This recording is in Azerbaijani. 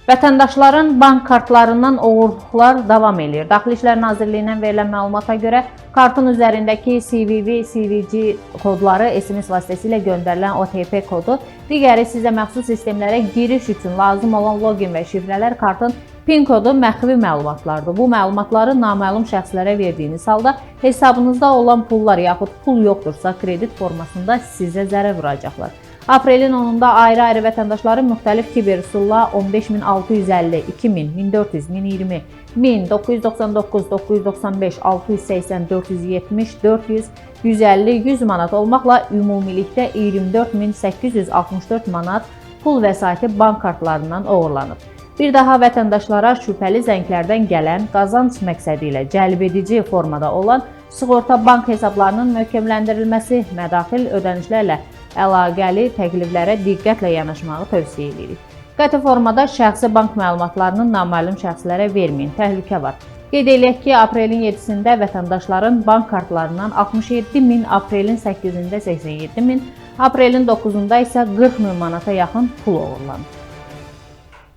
Vətəndaşların bank kartlarından oğurluqlar davam eləyir. Daxili İşlər Nazirliyindən verilən məlumata görə kartın üzərindəki CVV, CVC kodları, SMS vasitəsilə göndərilən OTP kodu, digəri sizə məxsus sistemlərə giriş üçün lazım olan login və şifrələr, kartın PIN kodu məxfi məlumatlardır. Bu məlumatları naməlum şəxslərə verdiyiniz halda hesabınızda olan pullar yaxud pul yoxdursa kredit formasında sizə zərər vuracaqlar. Aprelin 10-da ayrı-ayrı vətəndaşların müxtəlif kiber üsulla 15.650, 2000, 1400, 1020, 1999, 995, 680, 470, 400, 150, 100 manat olmaqla ümumilikdə 24.864 manat pul vəsaiti bank kartlarından oğurlanıb. Bir daha vətəndaşlara şübhəli zənglərdən gələn, qazanc məqsədi ilə cəlbedici formada olan sığorta bank hesablarının möhkəmləndirilməsi, mədaxil ödənişlərlə əlaqəli təkliflərə diqqətlə yanaşmağı tövsiyə edirik. Qəti formada şəxsi bank məlumatlarını naməlum şəxslərə verməyin, təhlükə var. Qeyd eləyək ki, aprelin 7-sində vətəndaşların bank kartlarından 67 min, aprelin 8-də 87 min, aprelin 9-da isə 40 min manata yaxın pul oğurlanıb.